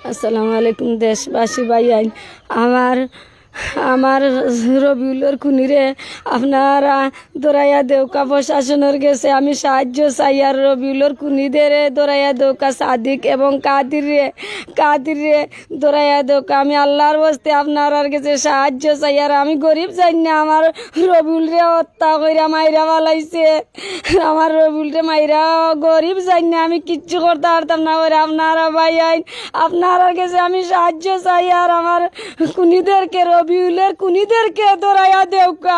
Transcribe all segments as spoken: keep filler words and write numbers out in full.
আসসালামু আলাইকুম দেশবাসী ভাইয়াইন। আমার, আমার রবিউলর খুনিরে আপনারা ধরাইয়া দেউক্কা। প্রশাসনর গেছে আমি সাহায্য চাইয়ার, রবিউলর খুনিদেরে ধরাইয়া দেউক্কা, সাদিক এবং কাদিররে, কাদিররে ধরাইয়া দেউক্কা। আমি আল্লাহর ওয়াস্তে আপনারার গেছে সাহায্য চাইয়ার। আমি গরিব জানি না, আমার রবিউলরে হত্যা কইরা মাইরা ফালাইছে। আমার রবিউলরে মাইরা, গরিব জানি না, আমি কিচ্ছু করতা পারতাম না। ওরে আপনারা ভাইয়াইন, আপনারার গেছে আমি সাহায্য চাইয়ার, আমার খুনিদেরকে, রবিউলর খুনিদেরকে ধরাইয়া দেউক্কা।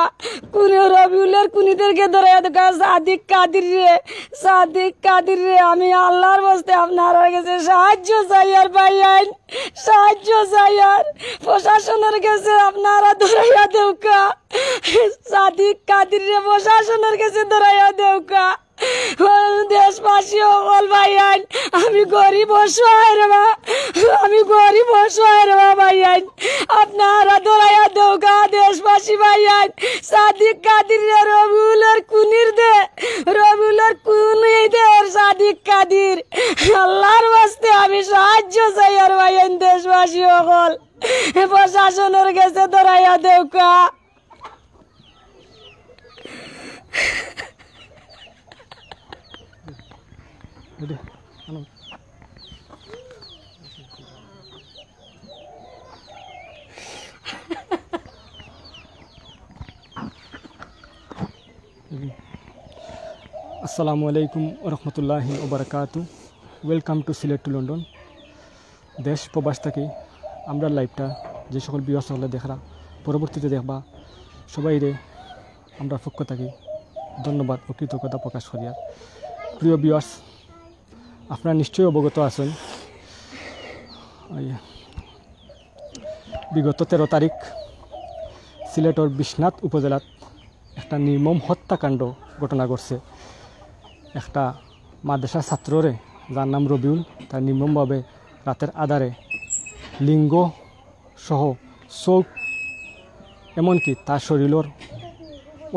খুনি, রবিউলর খুনিদেরকে ধরাইয়া দেউক্কা। সাদিক কাদিররে, সাদিক কাদিররে, আমি আল্লাহর ওয়াস্তে আপনারার গেছে সাহায্য চাইয়ার ভাইয়াইন, সাহায্য চাইয়ার। প্রশাসনর গেছে আপনারা ধরাইয়া দেউক্কা। সাদিক কাদিররে প্রশাসনর গেছে ধরাইয়া দেউক্কা। ও দেশবাসী অকল ভাইয়াইন, আমি গরিব অসহায় রে বা, আমি গরিব অসহায় রে বা ভাইয়াইন, আপনারা ধরাইয়া দেউক্কা দেশবাসী ভাইয়াইন। সাদিক কাদিররে, রবিউলর খুনির দে, রবিউলর খুনিদের সাদিক কাদির, আল্লাহর ওয়াস্তে আমি সাহায্য চাইয়ার ভাইয়াইন দেশবাসী অকল। প্রশাসনর গেছে ধরাইয়া দেউক্কা। আসসালামু আলাইকুম ওয়া রাহমাতুল্লাহি ওয়া বারাকাতু। Welcome to Sylhet to London। দেশ প্রবাস থাকি আমরার live-টা যে সকল viewers অকলে দেখরা, পরবর্তীতে দেখবা, সবাইরে আমরার পক্ষ থাকি ধন্যবাদ ও কৃতজ্ঞতা প্রকাশ করিয়ার। প্রিয় viewers, আপনারা নিশ্চয়ই অবগত আছইন, ওই বিগত তেরো তারিখ সিলেটর বিশ্বনাথ উপজেলাত একটা নির্মম হত্যাকাণ্ড ঘটনা ঘটছে। একটা মাদ্রাসার ছাত্ররে, যার নাম রবিউল, তার নির্মমভাবে রাতের আধারে লিঙ্গ সহ চোখ, এমনকি তার শরীরর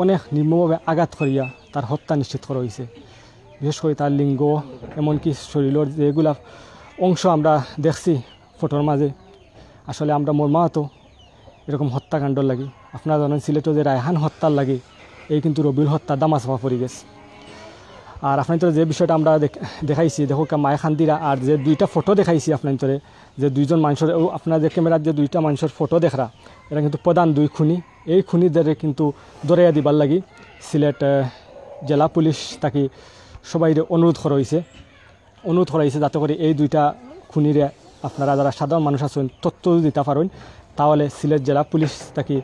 অনেক নির্মমভাবে আঘাত করিয়া তার হত্যা নিশ্চিত করা অইছে। বিশেষ করি তার লিঙ্গ, এমনকি শরীরর যেগুলা অংশ আমরা দেখছি ফটোর মাঝে, আসলে আমরা মর্মাহত এরকম হত্যাকাণ্ডর লাগি। আপনারা জানেন, সিলেটো যে রায়হান হত্যার লাগি এই কিন্তু রবিউল হত্যা ধামাচাপা পড়ি গেছে। আর আপনাইন্তরে যে বিষয়টা আমরা দেখ-, দেখাইছি, দেখউক্কা, মায়ে কান্দিরা, আর যে দুইটা ফটো দেখাইছি আপনাইন্তরে, যে দুইজন মানুষর, ও আপনারা যে camera-ত যে দুইটা মানুষর ফটো দেখরা, এরা কিন্তু প্রধান দুই খুনি। এই খুনিদেরে কিন্তু ধরাইয়া দিবার লাগি সিলেট, আহ, জেলা পুলিশ থাকি সবাইরে অনুরোধ করা অইছে। অনুরোধ করা অইছে যাতে করি এই দুইটা খুনিরে আপনারা যারা সাধারণ মানুষ আছইন তথ্য দিতা পারইন, তাহলে সিলেট জেলা পুলিশ থাকি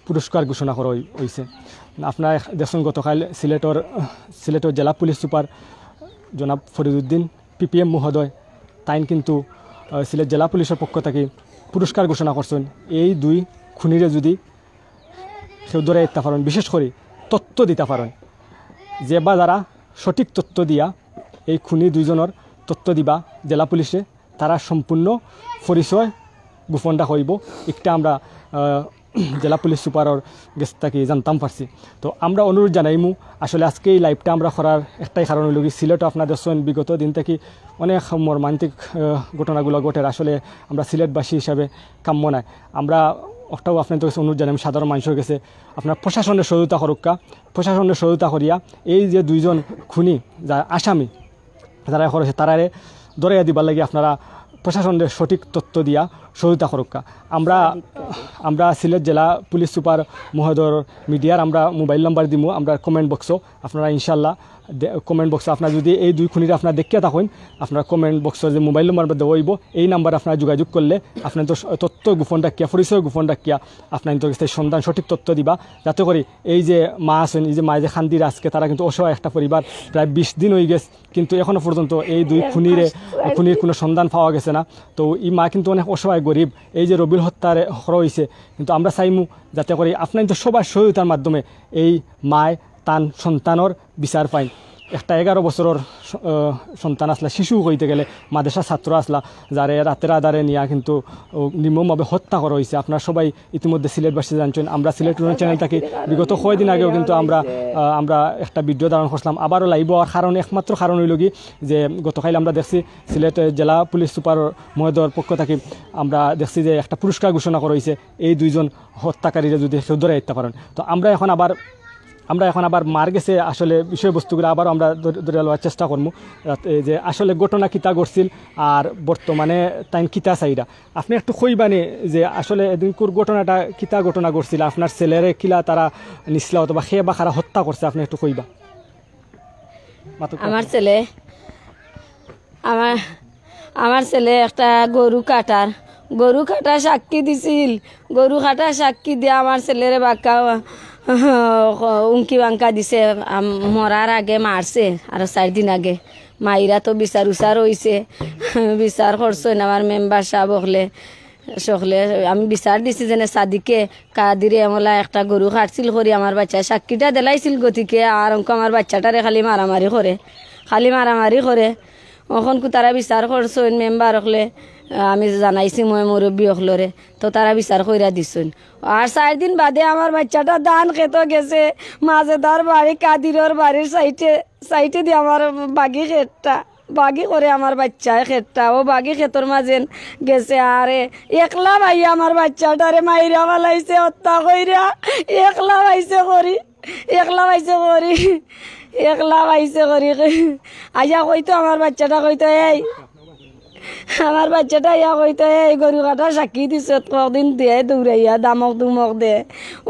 পুরস্কার ঘোষণা করা অই-, অইছে। আপনারা দেখছইন গতকাল সিলেটর, সিলেটর জেলা পুলিশ সুপার জনাব ফরিদুদ্দিন পিপিএম মহোদয় তাইন কিন্তু, আহ, সিলেট জেলা পুলিশর পক্ষ থাকি পুরস্কার ঘোষণা করছইন এই দুই খুনিরে যদি কেউ ধরাইতা পারইন, বিশেষ করি তথ্য দিতা পারইন, যে বা যারা সঠিক তথ্য দিয়া এই খুনি দুইজনর তথ্য দিবা জেলা পুলিশে, তারা সম্পূর্ণ পরিচয় গোপন রাখা অইবো। একটা আমরা, আহ, জেলা পুলিশ সুপারর গেছ থাকি জানতাম পারছি। তো আমরা অনুরোধ জানাইমু, আসলে আজকে এই live-টা আমরা করার একটাই কারণ অইলো কি, সিলেটো আপনারা দেখছইন বিগত দিন থাকি অনেক মর্মান্তিক, আহ, ঘটনাগুলা ঘটের। আসলে আমরা সিলেটবাসী হিসাবে কাম্য নায়। আমরা অটাও আপনাইন্তর গেছে অনুরোধ জানাইমু, সাধারণ মানুষর গেছে আপনারা প্রশাসনরে সহযোগিতা করউক্কা, প্রশাসনরে সহযোগিতা করিয়া এই যে দুইজন খুনি, যারা আসামি, যারা করছে, তারারে ধরাইয়া দিবার লাগি আপনারা প্রশাসনরে সঠিক তথ্য দিয়া সহযোগিতা করউক্কা। আমরা, আমরা সিলেট জেলা পুলিশ সুপার মহোদয়র media-র আমরা mobile number দিমু আমরা comment box-ও। আপনারা ইনশাআল্লাহ দে-, comment box-ও আপনারা যদি এই দুই খুনিরে আপনারা দেখিয়া থাকইন, আপনারা comment box-ও যে mobile number দেওয়া অইবো, এই number-এ আপনারা যোগাযোগ করলে আপনাইন্তর তথ্য গোপন রাখিয়া, পরিচয় গোপন রাখিয়া আপনাইন্তর গেছে সন্ধান, সঠিক তথ্য দিবা, যাতে করি এই যে মা আছইন, এই যে মায়ে যে কান্দিরা আজকে, তারা কিন্তু অসহায় একটা পরিবার, প্রায় বিশ দিন অই গেছে, কিন্তু এখনো পর্যন্ত এই দুই খুনিরে, খুনির কোনো সন্ধান পাওয়া গেছে না। তো এই মা কিন্তু অনেক অসহায়, গরিব। এই যে রবিউল হত্যা করা অইছে, কিন্তু আমরা চাইমু যাতে করি আপনাইন্তর সবার সহযোগিতার মাধ্যমে এই মায় তান সন্তানর বিচার পাইন। একটা এগারো বছরর স-, আহ, সন্তান আছলা, শিশু কইতে গেলে, মাদ্রাসা ছাত্র আছলা, যারে রাতের আধারে নিয়া কিন্তু, ও, নির্মমভাবে হত্যা করা অইছে। আপনারা সবাই ইতিমধ্যে সিলেটবাসী জানছইন, আমরা সিলেট উন্নয়ন চ্যানেল থাকি বিগত কয়দিন আগেও কিন্তু আমরা, আহ, আমরা একটা ভিডিও ধারণ করছিলাম। আবারও লাইভ অওয়ার কারণ, একমাত্র কারণ অইলো কি যে গতকাইল আমরা দেখছি সিলেট জেলা পুলিশ সুপার মহোদয়র পক্ষ থাকি আমরা দেখছি যে একটা পুরস্কার ঘোষণা করা অইছে এই দুইজন হত্যাকারীরে যদি কেউ ধরাই আইতা পারইন। তো আমরা এখন আবার, আমরা এখন আবার মার গেছে আসলে বিষয়বস্তুগুলো আবারও আমরা ধর-, ধরিয়া লওয়ার চেষ্টা করমু। রাত-, এই যে আসলে ঘটনা কিতা ঘটছিল আর বর্তমানে তাইন কিতা চাইরা। আপনে একটু কইবা নি যে আসলে এদিনকুর ঘটনাটা কিতা ঘটনা ঘটছিল, আপনার ছেলেরে কিলা তারা নিছলা অথবা কে বা কারা হত্যা করছে, আপনে একটু কইবা। মাতুক। আমার ছেলে, আমার, আমার ছেলে একটা গরু কাটার, গরু কাটা সাক্ষী দিছিল। গরু কাটা সাক্ষী দিয়া আমার ছেলেরে বাক্কা উমকি বাঙ্কা দিছে, আম-, মরার আগে মারছে, আরো চাইর দিন আগে। মাইরা তো বিচার উচার অইছে, বিচার করছইন আমার মেম্বার সাব অকলে, সকলে। আমি বিচার দিছি যেনে সাদিকে, কাদিরে এমলা একটা গরু কাটছিল করি আমার বাচ্চায় সাক্ষীটা দিলাইছিল গতিকে, আর অঙ্ক আমার বাচ্চাটারে খালি মারামারি করে, খালি মারামারি করে। অখন কুতারা বিচার করছইন মেম্বার অকলে, আমি জানাইছি ময় মুরব্বী অকলরে, তো তারা বিচার কইরা দিছইন। আর চাইর দিন বাদে আমার বাচ্চাটা ধান খেতো গেছে, মাজেদার বাড়ি, কাদিরর বাড়ির সাইডে, সাইডে দি আমার বাগি খেতটা, বাগি করে আমার বাচ্চায় খেতটা, ও বাগি খেতর মাজে গেছে। আরে একলা ভাই আমার বাচ্চাটারে মাইরা ফালাইছে, হত্যা কইরা একলা পাইছে করি, একলা পাইছে করি, একলা পাইছে করি। আইয়া কইতো আমার বাচ্চাটা কইতো, এই আমার বাচ্চাটা ইয়া কইতো, এই গরু কাটা সাক্ষী দিছত কদিন দে দৌড়াইয়া দামক দুমক দে।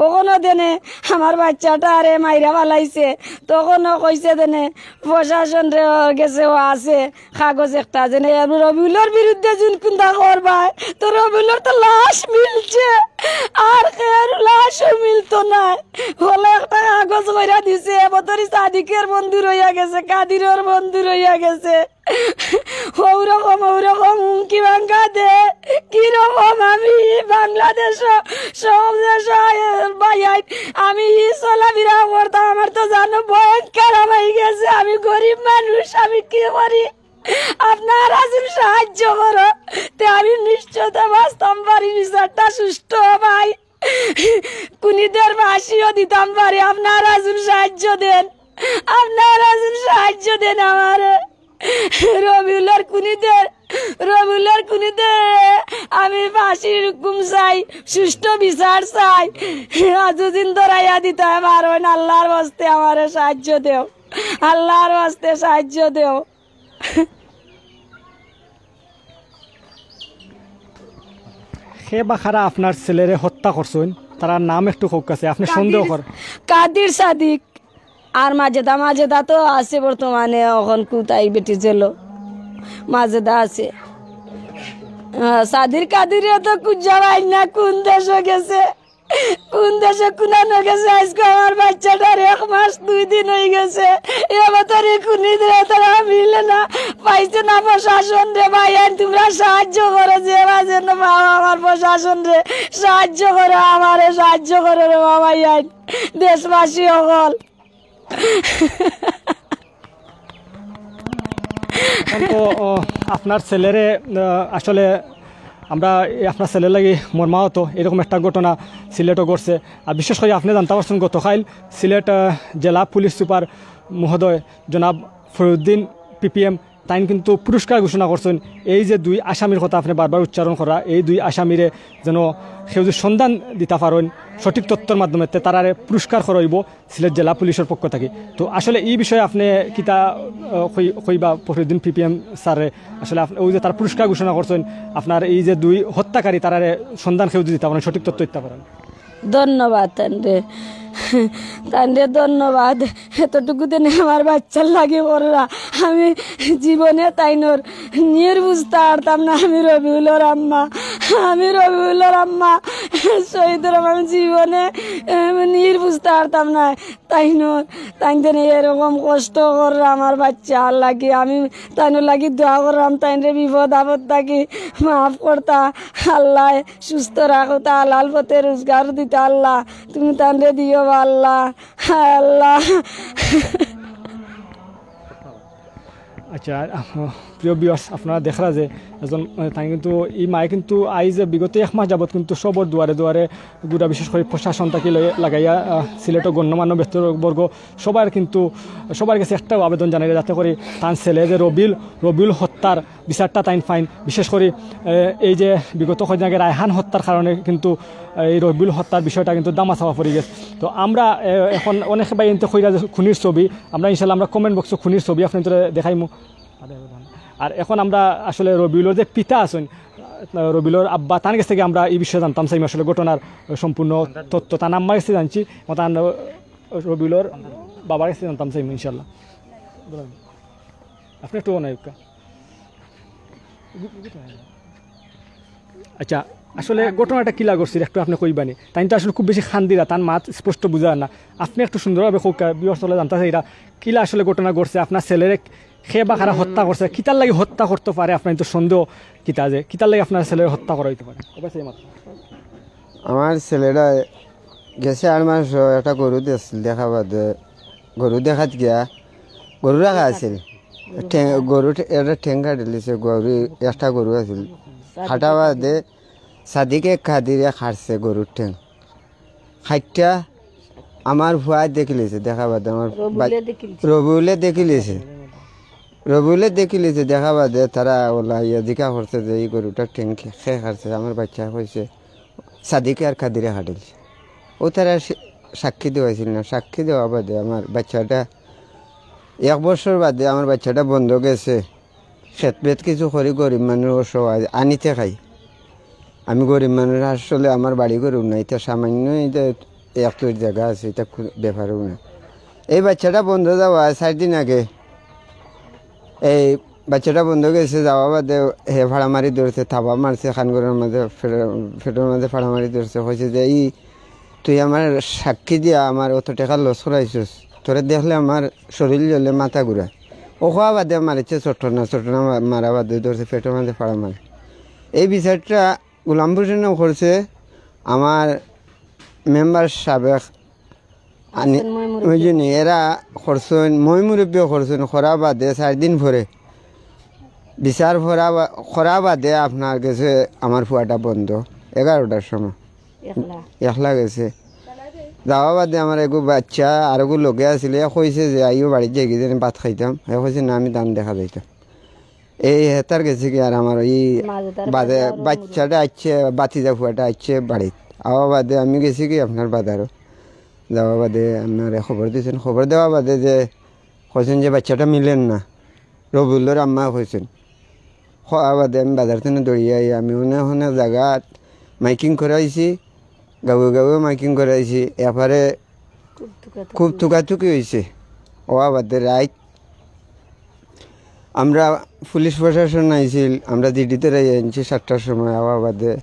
অখনো দেনে আমার বাচ্চাটারে মাইরা ফালাইছে, তখনও কইছে দেনে প্রশাসনর গেছে ও আছে কাগজ একটা যেনে রবিউলর বিরুদ্ধে যেন কুন্দা করবায়, তো রবিউলর তো লাশ মিলছে, আর কেউর লাশও মিলতো নায়। হলে একটা কাগজ কইরা দিছে, এবতরি সাদিকের বন্ধু রইয়া গেছে, কাদিরর বন্ধু রইয়া গেছে। ওরকম, ওরকম হুমকি ভাঙ্গা দে। কিরকম আমি বাংলাদেশ, সব দেশ, ভাই, আমি ই চলাফেরা করতাম, আমার তো জানো ভয়ঙ্কর হয়ে গেছে। আমি গরিব মানুষ, আমি কি করি? আপনারা যদি সাহায্য করো, তে আমি নিশ্চয়তা বাঁচতাম পারি, বিচারটা সুষ্ঠু হয়। খুনিদের ফাঁসিও দিতাম পারি, আপনারা যদি সাহায্য দেন, আপনারা যদি সাহায্য দেন আমারে। রবিউলর খুনিদের, রবিউলর খুনিদের আমি ফাঁসির হুকুম চাই, সুষ্ঠু বিচার চাই। আর যদি ধরাইয়া দিতে হয় পারইন, আল্লাহর ওয়াস্তে আমারে সাহায্য দেও, আল্লাহর ওয়াস্তে সাহায্য দেও। কে বা কারা আপনার ছেলেরে হত্যা করছইন, তারার নাম একটু কউক্কা চাই, আপনে সন্দেহ কাদির, কর। কাদির সাদিক আর মাজেদা, মাজেদা তো আছে বর্তমানে, অখন কুতাই বেটি জেলো, মাজেদা আছে। আহ, সাদির কাদিরে তো খুঁজা পাই না, কোন দেশো গেছে, কোন দেশো কুনানো গেছে। আইজকে আমার বাচ্চাটার এক মাস দুই দিন হই গেছে। এবার তোর এই খুনিদের তারা মিলে না, পাইছে না প্রশাসনরে। ভাইয়াইন, তোমরা সাহায্য করো, যে বা যেন পাও আমার প্রশাসনরে সাহায্য করো, আমারে সাহায্য করো রে বাবা, ভাইয়াইন, দেশবাসী অকল। এখন তো, ও, আপনার ছেলেরে, আহ, আসলে আমরা এই আপনার ছেলের লাগি মর্মাহত, এরকম একটা ঘটনা সিলেটও ঘটছে। আর বিশেষ করে আপনে জানতা পারছইন গতকাইল সিলেট, আহ, জেলা পুলিশ সুপার মহোদয় জনাব ফরিউদ্দিন পিপিএম তাইন কিন্তু পুরস্কার ঘোষণা করছইন। এই যে দুই আসামির কথা আপনে বারবার উচ্চারণ করা, এই দুই আসামিরে যেন কেউ যদি সন্ধান দিতা পারইন, সঠিক তথ্যর মাধ্যমে, তে তারারে পুরস্কার করা অইবো সিলেট জেলা পুলিশর পক্ষ থাকি। তো আসলে ই বিষয়ে আপনে কিতা, আহ, কই-, কইবা ফরিউদ্দিন পিপিএম স্যাররে? আসলে আপ-, অউ যে তারা পুরস্কার ঘোষণা করছইন, আপনার এই যে দুই হত্যাকারী, তারারে সন্ধান কেউ যদি দিতা পারইন, সঠিক তথ্য দিতা পারইন। ধন্যবাদ তানরে, তানরে ধন্যবাদ। এতটুকু দিনে আমার বাচ্চার লাগি কররা। আমি জীবনে তাইনর নির্বুঝতা আরতাম না। আমি রবিউলর আম্মা, আমি রবিউলর আম্মা, শহীদর আম্মা। আমি জীবনে, এম, নির্বুঝতা আরতাম না। তাইনর, তাইন দেনে এরকম কষ্ট কররা আমার বাচ্চার লাগি। আমি তাইনর লাগি দোয়া কররাম, তাইনরে বিপদ আপদ থাকি মাফ করতা। আল্লাহ সুস্থ রাখো, তা হালাল পথে রোজগার দিতা আল্লাহ, তুমি তানরে দিও বা আল্লাহ, হায় আল্লাহ। আচ্ছা, আহ, প্রিয় ভিউয়ার্স, আপনারা দেখরা যে একজন, আহ, তাই কিন্তু এই মায়ে কিন্তু আইজ বিগত এক মাস যাবত কিন্তু সবর দুয়ারে দুয়ারে ঘুরা, বিশেষ করি প্রশাসন থাকি লই-, লাগাইয়া, আহ, সিলেটর গণ্যমান্য ব্যক্তিবর্গ সবার কিন্তু, সবার গেছে একটাও আবেদন জানাইরা, যাতে করি তান ছেলে যে রবিউল, রবিউল হত্যার বিচারটা তাইন পাইন। বিশেষ করি, আহ, এই যে বিগত কয়দিন আগে রায়হান হত্যার কারণে কিন্তু এই রবিউল হত্যার বিষয়টা কিন্তু দামাচাপা পড়ি গেছে। তো আমরা, আহ, এখন অনেক ভাইয়াইন্তে কইরা যে খুনির ছবি, আমরা ইনশাল্লাহ আমরা কমেন্ট বক্সো খুনির ছবি আপনাইন্তরে দেখাইমু। আর এখন আমরা আসলে রবিউলর যে পিতা আছইন, আহ, রবিউলর আব্বা, তান গেছ থাকি আমরা এই বিষয়ে জানতাম চাইমু আসলে ঘটনার সম্পূর্ণ তথ্য। তান আম্মার গেছ থাকি জানছি, ও তান, আহ, রবিউলর বাবার গেছ থাকি জানতাম চাইমু ইনশাল্লাহ। আপনি একটু অনায়ুক্কা। আচ্ছা, আসলে ঘটনাটা কিলা ঘটছিল একটু আপনি কইবানি? তাইন তো আসলে খুব বেশি কান্দিরা, তান মাত স্পষ্ট বুঝা যার না। আপনি একটু সুন্দরভাবে কউক্কা, ভিউয়ার্স অকলে জানতা চাইরা কিলা আসলে ঘটনা ঘটছে, আপনার ছেলেরে কে বা কারা হত্যা করছে, কিতার লাগি হত্যা করতো পারে, আপনার তো সন্দেহ কিতা যে কিতার লাগি আপনার ছেলেরে হত্যা করা অইতো পারে? এবার সেই মাত্র। আমার ছেলেটা গেছে আট মাস, একটা গরু দেখছিল, দেখা বাদে গরু দেখাত গিয়া গরু রাখা আছিল। ঠে-, গরু ঠে-, একটা ঠেং কাটিলিছে, গরু, একটা গরু আছিল। কাটা বাদে সাদিকে কাদিরে কাটছে গরুর ঠেং। কাইট্টা আমার ফুয়ায় দেখিলিছে, দেখা বাদে আমার বা-, রবিউলে দেখিলিছে। রবিউলে দেখিলিছে। রবিউলে দেখিলিছে, দেখা বাদে তারা ওলা ইয়া জিকা করছে যে এই গরুটার ঠেং কে, কে কাটছে। আমার বাইচ্চায় কইছে, সাদিকে আর কাদিরে কাটিলিছে। ও তারা সে-, সাক্ষী দেওয়াইছিল না, সাক্ষী দেওয়া বাদে আমার বাইচ্চাটা এক বছর বাদে আমার বাইচ্চাটা বন্ধ গেছে। খেত বেত কিছু করি গরিব মানুষ সবাই আনিতে খাই। আমি গরিব মানুষ, আসলে আমার বাড়ি ঘরও নাই, ইতা সামান্য এই যে এক দুই জায়গা আছে, ইতা কু-, ব্যাপারও না। এই বাইচ্চাটা বন্ধ যাওয়া চাইর দিন আগে এই বাইচ্চাটা বন্ধ গেছে, যাওয়া বাদে হে ফাড়ামারি ধরছে, থাবা মারছে, খান ঘরর মাঝে, ফেটর, ফেটর মাঝে ফাড়ামারি ধরছে, কইছে যে, "ই, তুই আমার সাক্ষী দিয়া আমার অত টেকা লস করাইছস, তোরে দেখলে আমার শরীর জ্বলে, মাথা ঘুরায়।" ও কওয়া বাদে মারিছে চটনা, চটনা মা-, মারা বাদে ধরছে, ফেটর মাঝে ফাড়া মারে। এই বিচারটা গোলাম হোসেনও করছে, আমার মেম্বার সাবেক আনি-, হাসান ময় মুরব্বি। বুঝছনি, এরা করছইন, ময় মুরব্বিও করছইন, করা বাদে চাইর দিন পরে বিচার করা বা-, করা বাদে আপনার গেছে আমার ফুয়াটা বন্ধ এগারোটার সময়। একলা। একলা গেছে। যাওয়া বাদে আমার এগু বাইচ্চা আর এগু লগে আছিল, এ কইছে যে, "আইও বাড়িত যাইগি, যেন ভাত খাইতাম।" এ কইছে, "না, আমি ধান দেখা যাইতাম।" এই হেতার গেছে কি আর আমার ওই মাঝে তার বাদে বাচ্চা আরো বাইচ্চাটা আইছে, বাতিজা ফুয়াটা আইছে বাড়িত। আওয়া বাদে আমি গেছি কি আপনার বাজারও। যাওয়া বাদে আপনারে খবর দিছেন, খবর দেওয়া বাদে যে কইছেন যে বাইচ্চাটা মিলের না, রবিউলর আম্মা কইছেন। কওয়া বাদে আমি বাজার থাকি দৌড়িয়া আই, আমি অনেক অনেক জাগাত মাইকিং করাইছি, গাঁওয়ে গাঁওয়ে মাইকিং করাইছি, এরপরে খুব তুকাতুকি। খুব তুকাতুকি অইছে। অওয়া বাদে রাইত আমরা পুলিশ প্রশাসন আইছিল, আমরা জিডি ধরাই আনছি সাতটার সময়, আওয়া বাদে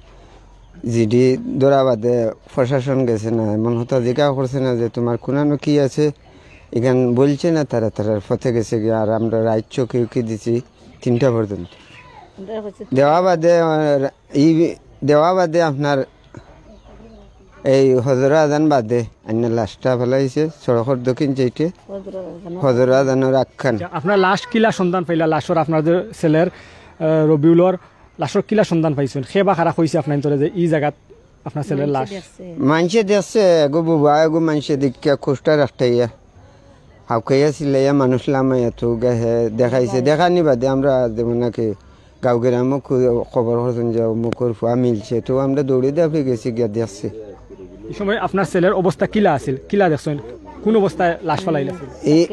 জিডি ধরা বাদে প্রশাসন গেছে না, এমন কথা জিকা করছে না যে তোমার কুনানো কি আছে, এখান বলছে না, তারা তারার পথে গেছে গিয়া, আর আমরা রাইত চৌকি উকি দিছি তিনটা পর্যন্ত। দেওয়া বাদে, আহ, এই দেওয়া বাদে আপনার এই হজর আজান বাদে আইনা লাশটা ফালাইছে সড়কর দক্ষিণ সাইডে। হজর আজান। হজর আজানর আগ খান। আচ্ছা, আপনার লাশ কিলা সন্ধান পাইলা? লাশর আপনার যে ছেলের, আহ, রবিউলর লাশর কিলা সন্ধান পাইছইন? কে বা কারা কইছে আপনাইন্তরে যে ই জাগাত আপনার ছেলের লাশ? মানষে দেখছে। মানষে দেখছে, এগু বুবা, এগু মানষে দেখিয়া খুঁজটা রাখতাইয়া। হাউকাইয়া চিল্লাইয়া মানুষ লামাইয়া তো গে-, হে দেখাইছে। দেখানি বাদে আমরা যেমন নাকি গাঁও গ্রামও খু-, খবর করছইন যে অমুকর ফুয়া মিলছে, তো আমরা দৌড়ি দাপড়ি গেছি গিয়া দেখছি। এই সময় আপনার ছেলের অবস্থা কিলা আছিল, কিলা দেখছইন, কোন অবস্থায় লাশ ফালাইল আছিল? এই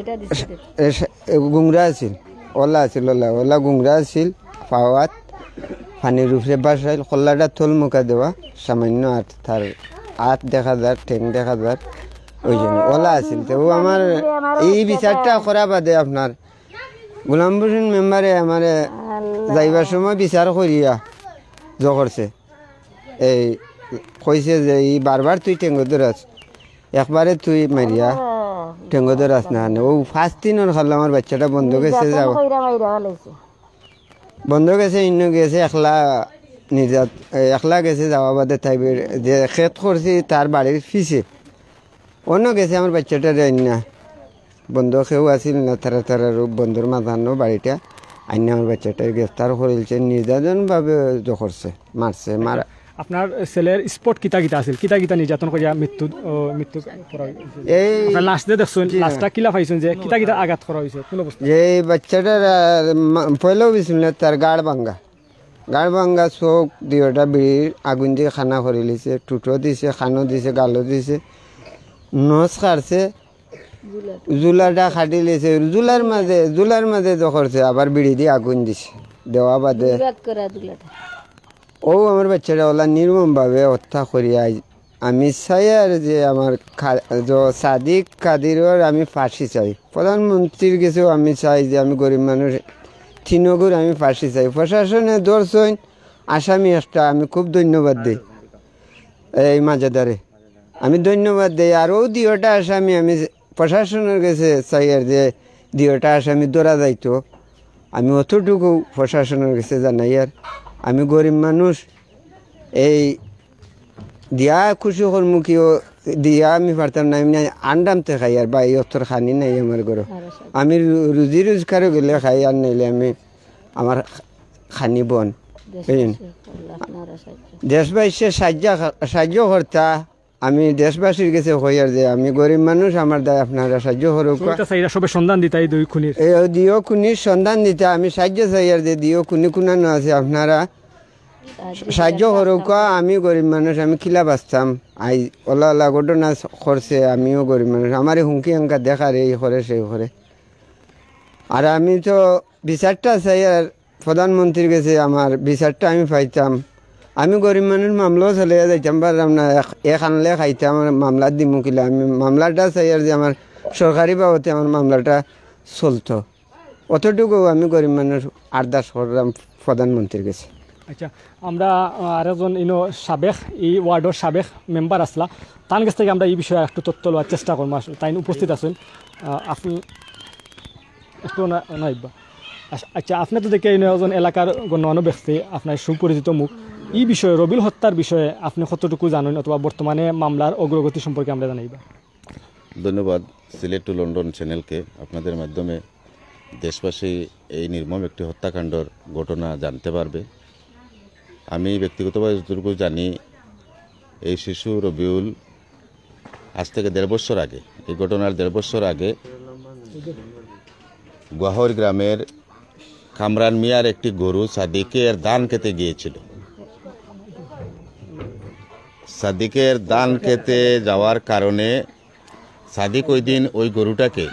এ, এ, গুংরা আছিল, ওলা আছিল, ওলা, ওলা গুংরা আছিল, পাওয়াত পানির উপরে বাসাইল, কল্লাটা থল মুখা দেওয়া, সামান্য আত, তার আত দেখা যার, ঠেং দেখা যার, ওই জন্য ওলা আছিল। তো ও আমার এই বিচারটা করা বাদে আপনার গোলাম হোসেন মেম্বারে আমারে আল্লাহ। যাইবার সময় বিচার করিয়া জো করছে। এই কইছে যে, "ই বারবার তুই টেঙ্গো ধরাস, একবারে তুই মারিয়া আল্লাহ। টেঙ্গো ধরাস না।" ও পাঁচ দিনর খালো আমার বাচ্চাটা বন্ধ গেছে, নির্যাতন যাওয়া কইরা মাইরা ফালাইছে। বন্ধ গেছে, ইন্ন গেছে, একলা নির্যাত-, একলা গেছে, যাওয়া বাদে তাই বের-, যে খেত করছি তার বাড়ির পিছে অন্য গেছে আমার বাচ্চাটা যাই না। বন্ধু কেউ আছিল না, তারা তারার বন্ধুর মাঝখানো বাড়িটা আইনা আমার বাচ্চাটা গ্রেফতার করিলছে, নির্যাতনভাবে জো করছে, মারছে। মার আপনার ছেলের স্পট কিতা কিতা আছিল, কিতা কিতা নির্যাতন করিয়া মৃত্যু, ও, মৃত্যু করা হয়েছে? এই আপনার লাশ যে দেখছেন, জি, লাশটা হ্যাঁ। কিলা পাইছেন যে কিতা কিতা আঘাত করা হয়েছে, কোন অবস্থা? যে এই বাচ্চাটার, আহ, মা-, পয়লাও বিসমিল্লাহ, তার গাড় ভাঙ্গা, গাড় ভাঙ্গা, চোখ দুইটা বিড়ির আগুন দিয়া কানা করিলিছে, ঠুটো দিছে, কানো দিছে, গালো দিছে, নস কাটছে, জুলাটা কাটিলিছে, জুলার মাঝে, জুলার মাঝে জো করছে, আবার বিড়ি দিয়া আগুন দিছে, দেওয়া বাদে দুই ভাগ করা জুলাটা। ও আমার বাচ্চাটা ওলা নির্মমভাবে হত্যা করিয়া আই-, আমি চাই আর যে আমার খা-, জ-, সাদিক কাদিরর আমি ফাঁসি চাই। প্রধানমন্ত্রীর গেছেও আমি চাই যে আমি গরিব মানুষ, তিনগুর আমি ফাঁসি চাই। প্রশাসনে ধরছইন আসামি একটা, আমি খুব ধন্যবাদ দেই এই মাঝেদারে, আমি ধন্যবাদ দেই। আর ও দুইটা আসামি আমি প্রশাসনের গেছে চাই আর যে দুইটা আসামি ধরা যাইতো, আমি অতটুকু প্রশাসনের গেছে জানাই। আর আমি গরিব মানুষ, এই দিয়া খুশি করমু কিও, দিয়া আমি পারতাম না, এমনি আন্ডামতে খাই আর বা এই অতর খানি নাই আমার ঘরো। আমি রু-, রুজি রোজগারও গেলে খাই, আর নাইলে আমি আমার খানি বন। বুঝলেন? দেশবাসীয়ে সাহায্য, সাহায্য করতা, আমি দেশবাসীর গেছে কইয়ার যে আমি গরিব মানুষ, আমার দায় আপনারা সাহায্য করুক। সবে সন্ধান দিতা এই দুই খুনির। এই দুইও খুনির সন্ধান দিতা আমি সাহায্য চাইয়ার যে দুইও খুনি কুনানো আছে আপনারা সাহায্য করুক। আমি গরিব মানুষ, আমি কিলা বাঁচতাম? আই ওলা ওলা ঘটনা করছে, আমিও গরিব মানুষ, আমারে হুমকি হাঙ্কা দেখার, এই করে সেই করে। আর আমি তো বিচারটা চাইয়ার প্রধানমন্ত্রীর গেছে, আমার বিচারটা আমি পাইতাম। আমি গরিব মানুষ, মামলাও চালাইয়া যাইতাম পারলাম না, এক, এক আনলে খাইতাম, আমার মামলা দিমু কিলা। আমি মামলাটা চাইয়ার যে আমার সরকারি বাবদে আমার মামলাটা চলতো, অতটুকু আমি গরিব মানুষ আরদাস করলাম প্রধানমন্ত্রীর গেছে। আচ্ছা, আমরা, আহ, আরেকজন ইনো সাবেক, এই ওয়ার্ডর সাবেক মেম্বার আছলা, তান গেছ থাকি আমরা এই বিষয়ে একটু তথ্য লওয়ার চেষ্টা করমু। আস-, তাইন উপস্থিত আছইন, আহ, আপনি একটু না, না, ইব্বা। আচ্ছা, আচ্ছা, আপনি তো দেখি ইনো একজন এলাকার গণ্যমান্য ব্যক্তি, আপনার সুপরিচিত মুখ। এই বিষয়ে, রবিউল হত্যার বিষয়ে আপনি কতটুকু জানেন অথবা বর্তমানে মামলার অগ্রগতি সম্পর্কে আমরা জানাইবা? ধন্যবাদ সিলেট টু লন্ডন চ্যানেলকে। আপনাদের মাধ্যমে দেশবাসী এই নির্মম একটি হত্যাকাণ্ডর ঘটনা জানতে পারবে। আমি ব্যক্তিগতভাবে যতটুকু জানি, এই শিশু রবিউল আজ থেকে দেড় বছর আগে, এই ঘটনার দেড় বছর আগে গোয়াহর গ্রামের কামরান মিয়ার একটি গরু সাদিকের ধান খেতে গিয়েছিল। সাদিকের ধান খেতে যাওয়ার কারণে সাদিক ওই দিন ওই গরুটাকে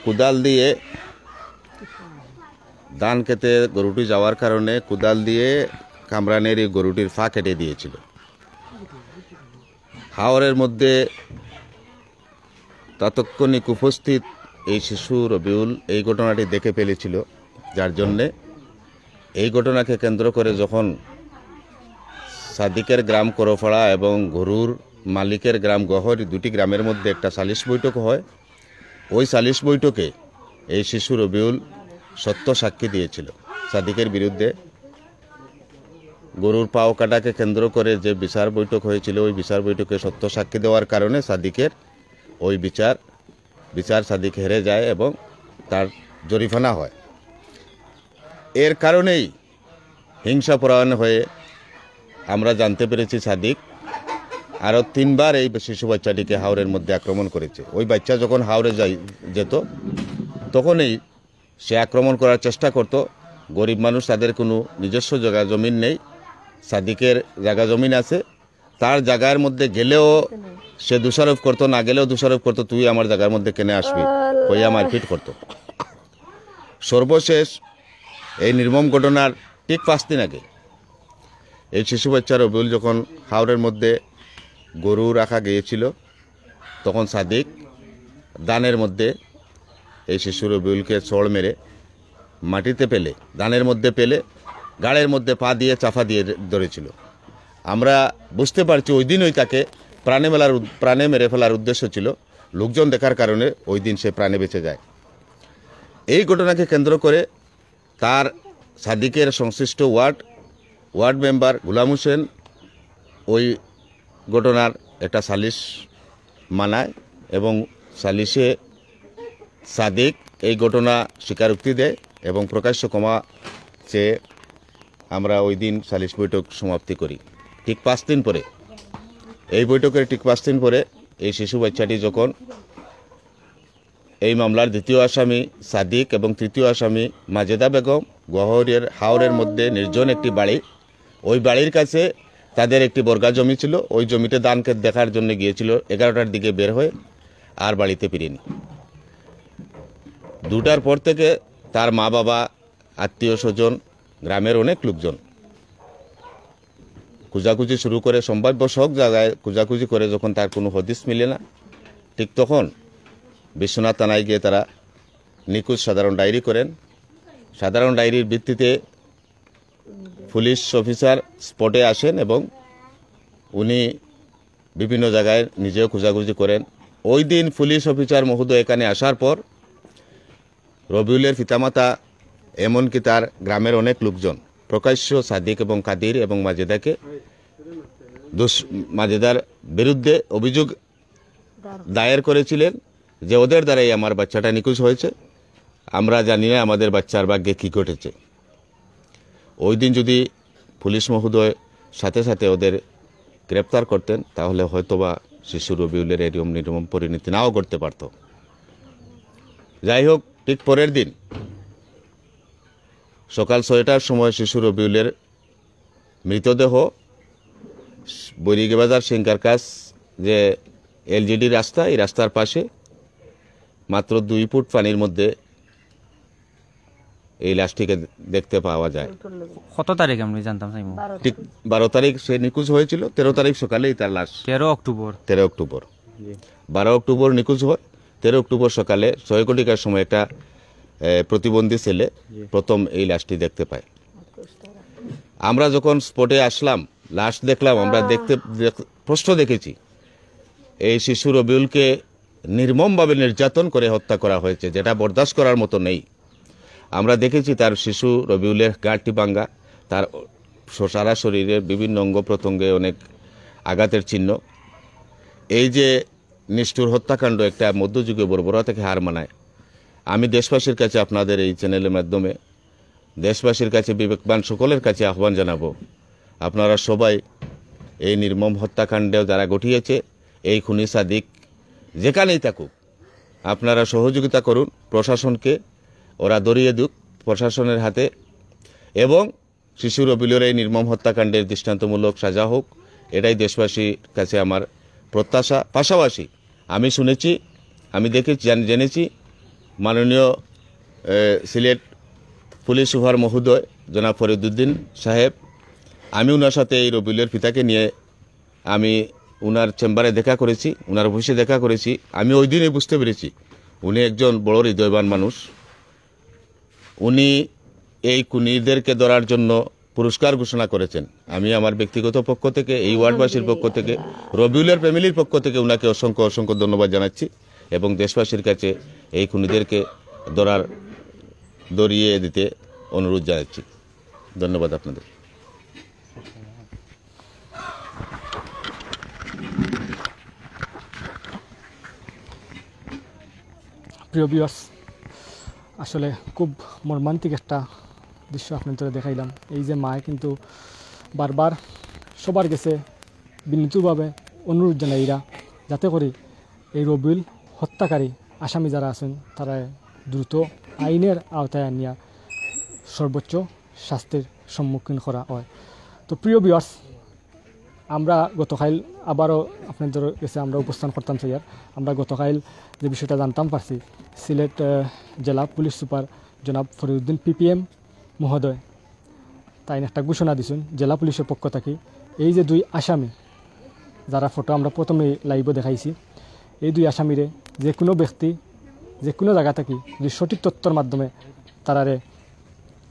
কুদাল দিয়ে, ধান খেতে গরুটি যাওয়ার কারণে কুদাল দিয়ে কামরানের এই গরুটির পা কেটে দিয়েছিল। হাওরের মধ্যে তাৎক্ষণিক উপস্থিত এই শিশু রবিউল এই ঘটনাটি দেখে ফেলেছিল, যার জন্যে এই ঘটনাকে কেন্দ্র করে যখন সাদিকের গ্রাম করফাড়া এবং গরুর মালিকের গ্রাম গহর দুটি গ্রামের মধ্যে একটা সালিশ বৈঠক হয়, ওই সালিশ বৈঠকে এই শিশু রবিউল সত্য সাক্ষী দিয়েছিল সাদিকের বিরুদ্ধে। গরুর পাও কাটাকে কেন্দ্র করে যে বিচার বৈঠক হয়েছিল, ওই বিচার বৈঠকে সত্য সাক্ষী দেওয়ার কারণে সাদিকের ওই বিচার, বিচার সাদিক হেরে যায় এবং তার জরিমানা হয়। এর কারণেই হিংসাপরায়ণ হয়ে আমরা জানতে পেরেছি সাদিক আরও তিনবার এই শিশু বাচ্চাটিকে হাওরের মধ্যে আক্রমণ করেছে। ওই বাচ্চা যখন হাওরে যাই, যেত, তখনই সে আক্রমণ করার চেষ্টা করত। গরিব মানুষ, তাদের কোনো নিজস্ব জায়গা জমিন নেই, সাদিকের জায়গা জমিন আছে। তার জায়গার মধ্যে গেলেও সে দোষারোপ করত, না গেলেও দোষারোপ করত, "তুই আমার জায়গার মধ্যে কেনে আসবি?" কইয়া মারপিট করত। সর্বশেষ এই নির্মম ঘটনার ঠিক পাঁচ দিন আগে এই শিশু বাচ্চা রবিউল যখন হাওরের মধ্যে গরু রাখা গিয়েছিল, তখন সাদিক ধানের মধ্যে এই শিশু রবিউলকে চড় মেরে মাটিতে পেলে, ধানের মধ্যে পেলে, গাড়ের মধ্যে পা দিয়ে চাপা দিয়ে ধরেছিল। আমরা বুঝতে পারছি ওই দিনই তাকে প্রাণে মেলার উদ-, প্রাণে মেরে ফেলার উদ্দেশ্য ছিল। লোকজন দেখার কারণে ওই দিন সে প্রাণে বেঁচে যায়। এই ঘটনাকে কেন্দ্র করে তার সাদিকের সংশ্লিষ্ট ওয়ার্ড, ওয়ার্ড মেম্বার গোলাম হোসেন ওই ঘটনার একটা সালিশ মানায়। এবং সালিশে সাদিক এই ঘটনা স্বীকারোক্তি দেয় এবং প্রকাশ্য ক্ষমা চেয়ে আমরা ওই দিন সালিশ বৈঠক সমাপ্তি করি। ঠিক পাঁচ দিন পরে, এই বৈঠকের ঠিক পাঁচ দিন পরে এই শিশু বাচ্চাটি যখন এই মামলার দ্বিতীয় আসামি সাদিক এবং তৃতীয় আসামি মাজেদা বেগম গহরের হাওরের মধ্যে নির্জন একটি বাড়ি, ওই বাড়ির কাছে তাদের একটি বর্গা জমি ছিল, ওই জমিতে ধান ক্ষেত দেখার জন্য গিয়েছিল। এগারোটার দিকে বের হয়ে আর বাড়িতে ফিরেনি। দুটার পর থেকে তার মা বাবা, আত্মীয় স্বজন, গ্রামের অনেক লোকজন খোঁজাখুঁজি শুরু করে, সম্ভাব্য সব জায়গায় খোঁজাখুঁজি করে। যখন তার কোনো হদিস মিলে না, ঠিক তখন বিশ্বনাথ থানায় গিয়ে তারা নিখোঁজ সাধারণ ডায়েরি করেন। সাধারণ ডায়েরির ভিত্তিতে পুলিশ অফিসার স্পটে আসেন এবং উনি বিভিন্ন জায়গায় নিজেও খোঁজাখুঁজি করেন। ওই দিন পুলিশ অফিসার মহোদয় এখানে আসার পর রবিউলের পিতামাতা, এমনকি তার গ্রামের অনেক লোকজন প্রকাশ্য সাদিক এবং কাদির এবং মাজেদাকে দুষ-, মাজেদার বিরুদ্ধে অভিযোগ দায়ের করেছিলেন যে ওদের দ্বারাই আমার বাচ্চাটা নিখোঁজ হয়েছে, আমরা জানি না আমাদের বাচ্চার ভাগ্যে কী ঘটেছে। ওই দিন যদি পুলিশ মহোদয় সাথে সাথে ওদের গ্রেপ্তার করতেন, তাহলে হয়তোবা শিশু রবিউলের এরকম নির্মম পরিণতি নাও ঘটতে পারত। যাই হোক, ঠিক পরের দিন সকাল ছয়টার সময় শিশু রবিউলের মৃতদেহ বৈরিগবাজার সিংকার কাছ যে এলজিডি রাস্তা, এই রাস্তার পাশে মাত্র দুই ফুট পানির মধ্যে এই লাশটিকে দেখতে পাওয়া যায়। কত তারিখ আমি জানতাম চাইমু? ঠিক বারো তারিখ সে নিখোঁজ হয়েছিল, তেরো তারিখ সকালেই তার লাশ। তেরো অক্টোবর। তেরো অক্টোবর। বারো অক্টোবর নিখোঁজ হয়, তেরো অক্টোবর সকালে ছয় ঘটিকার সময় একটা, এ, প্রতিবন্ধী ছেলে প্রথম এই লাশটি দেখতে পায়। আমরা যখন স্পটে আসলাম, লাশ দেখলাম, আমরা দেখতে দেখ- স্পষ্ট দেখেছি এই শিশু রবিউলকে নির্মমভাবে নির্যাতন করে হত্যা করা হয়েছে, যেটা বরদাস্ত করার মতো নেই। আমরা দেখেছি তার শিশু রবিউলের গাঁটটি ভাঙ্গা, তার স- সারা শরীরে বিভিন্ন অঙ্গ প্রত্যঙ্গে অনেক আঘাতের চিহ্ন। এই যে নিষ্ঠুর হত্যাকাণ্ড, একটা মধ্যযুগীয় বর্বরতাকে হার মানায়। আমি দেশবাসীর কাছে, আপনাদের এই চ্যানেলের মাধ্যমে দেশবাসীর কাছে, বিবেকবান সকলের কাছে আহ্বান জানাবো, আপনারা সবাই এই নির্মম হত্যাকাণ্ড যারা ঘটিয়েছে, এই খুনি সাদিক যেখানেই থাকুক, আপনারা সহযোগিতা করুন প্রশাসনকে, ওরা ধরিয়ে দিক প্রশাসনের হাতে, এবং শিশু রবিউলের এই নির্মম হত্যাকাণ্ডের দৃষ্টান্তমূলক সাজা হোক, এটাই দেশবাসীর কাছে আমার প্রত্যাশা। পাশাপাশি আমি শুনেছি, আমি দেখেছি, জান- জেনেছি, মাননীয়, এ, সিলেট পুলিশ সুপার মহোদয় জনাব ফরিদুদ্দিন সাহেব, আমি ওনার সাথে এই রবিউলের পিতাকে নিয়ে আমি ওনার চেম্বারে দেখা করেছি, ওনার অফিসে দেখা করেছি। আমি ওই দিনই বুঝতে পেরেছি উনি একজন বড় হৃদয়বান মানুষ। উনি এই খুনিদেরকে ধরার জন্য পুরস্কার ঘোষণা করেছেন। আমি আমার ব্যক্তিগত পক্ষ থেকে, এই ওয়ার্ডবাসীর পক্ষ থেকে, রবিউলের ফ্যামিলির পক্ষ থেকে ওনাকে অসংখ্য অসংখ্য ধন্যবাদ জানাচ্ছি এবং দেশবাসীর কাছে এই খুনিদেরকে ধরার, ধরিয়ে দিতে অনুরোধ জানাচ্ছি। ধন্যবাদ আপনাদের। প্রিয় ভিউয়ার্স, আসলে খুব মর্মান্তিক একটা দৃশ্য আপনাদের দেখাইলাম। এই যে মায় কিন্তু বারবার সবার গেছে বিনীতভাবে অনুরোধ জানাইরা যাতে করি এই রবিউল হত্যাকারী আসামি যারা আছেন তারা দ্রুত আইনের আওতায় আনিয়া সর্বোচ্চ শাস্তির সম্মুখীন করা হয়। তো প্রিয় ভিউয়ার্স, আমরা গতকাল আবারও আপনাদের গেছে আমরা উপস্থান করতাম চাইয়ার। আমরা গতকাল যে বিষয়টা জানতাম পারছি, সিলেট আহ, জেলা পুলিশ সুপার জনাব ফরিদুদ্দিন পিপিএম মহোদয় তাইন একটা ঘোষণা দিছেন জেলা পুলিশের পক্ষ থাকি, এই যে দুই আসামি যারা ফটো আমরা প্রথমে লাইভও দেখাইছি, এই দুই আসামিরে যে কোনো ব্যক্তি যে কোনো জায়গা থাকি যদি সঠিক তথ্যর মাধ্যমে তারারে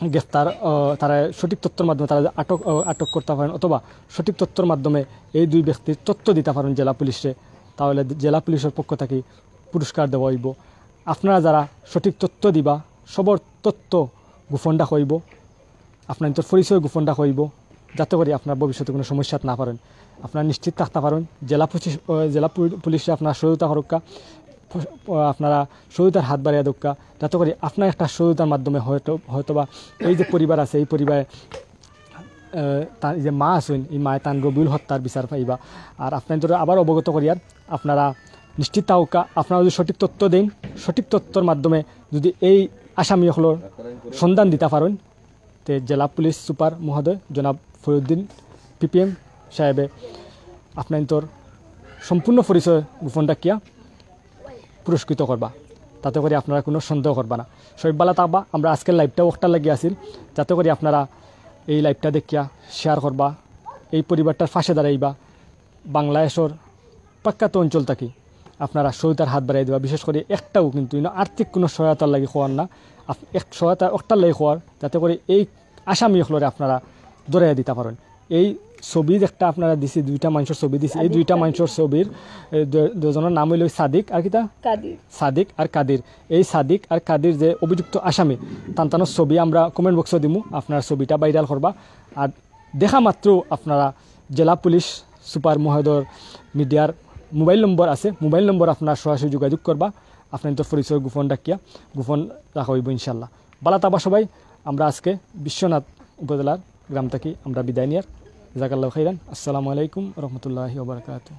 গ্রেফতার, আহ, তারা সঠিক তথ্যর মাধ্যমে তারা আটক, আহ, আটক করতে পারেন অথবা সঠিক তথ্যর মাধ্যমে এই দুই ব্যক্তির তথ্য দিতে পারেন জেলা পুলিশে, তাহলে জেলা পুলিশের পক্ষ থাকি পুরস্কার দেওয়া হইব। আপনারা যারা সঠিক তথ্য দিবা, সবর তথ্য গোপন রাখা হইব, আপনার পরিচয় গোপন রাখা হইব। যাতে করি আপনারা ভবিষ্যতে কোনো সমস্যাত না পড়ইন। আপনারা নিশ্চিত থাকতা পারইন, জেলা পুলিশ, আহ, জেলা পুল-, পুলিশে আপনারা সহযোগিতা করউক্কা, ফ-, আহ, আপনারা সহযোগিতার হাত বাড়াইয়া দেউক্কা, যাতে করি আপনারা একটা সহযোগিতার মাধ্যমে হয়তো, হয়তোবা এই যে পরিবার আছে, এই পরিবারে, আহ, তার যে মা আছইন, এই মায়ে তান রবিউল হত্যার বিচার পাইবা। আর আপনাইন্তরে আবার অবগত করিয়ার, আপনারা নিশ্চিত থাকউক্কা, আপনারা যদি সঠিক তথ্য দেইন, সঠিক তথ্যর মাধ্যমে যদি এই আসামি অকলর সন্ধান দিতা পারইন, তে জেলা পুলিশ সুপার মহোদয় জনাব ফরিউদ্দিন পিপিএম সাহেবে আপনাইন্তর সম্পূর্ণ পরিচয় গোপন রাখিয়া পুরস্কৃত করবা, তাতে করি আপনারা কোনো সন্দেহ করবা না। সবাই ভালা থাকবা। আমরা আজকের লাইভটা অকটার লাগি আছিল, যাতে করি আপনারা এই লাইভটা দেখিয়া শেয়ার করবা, এই পরিবারটার পাশে দাঁড়াইবা। বাংলাদেশর প্রখ্যাত অঞ্চল থাকি আপনারা সহযোগিতার হাত বাড়াই দিবা। বিশেষ করি একটাও কিন্তু ইনো আর্থিক কোনো সহায়তার লাগি খোয়ার না, আপ-, এক সহায়তা অকটার লাগি খোয়ার, যাতে করি এই আসামি অকলরে আপনারা ধরাইয়া দিতা পারইন। এই ছবি একটা আপনারা দিছি, দুইটা মানুষর ছবি দিছি, এই দুইটা মানুষর ছবির, এ, দু-, দুজনর নাম অইল সাদিক আর কিতা? কাদির। সাদিক আর কাদির। এই সাদিক আর কাদির যে অভিযুক্ত আসামি, তান তানর ছবি আমরা কমেন্ট বক্সো দিমু, আপনারা ছবিটা ভাইরাল করবা। আর দেখা মাত্র আপনারা জেলা পুলিশ সুপার মহোদয়র মিডিয়ার মোবাইল নম্বর আছে, মোবাইল নম্বর আপনারা সরাসরি যোগাযোগ করবা। আপনাইন্তর পরিচয় গোপন রাখিয়া, গোপন রাখা অইবো ইনশাল্লাহ। ভালা থাকবা সবাই। আমরা আজকে বিশ্বনাথ উপজেলার গ্রাম থাকি আমরা বিদায় নিয়ার। জাজাকাল্লাহু খাইরান। আসসালামু আলাইকুম রহমতুল্লাহি ওয়া বারাকাতুহু।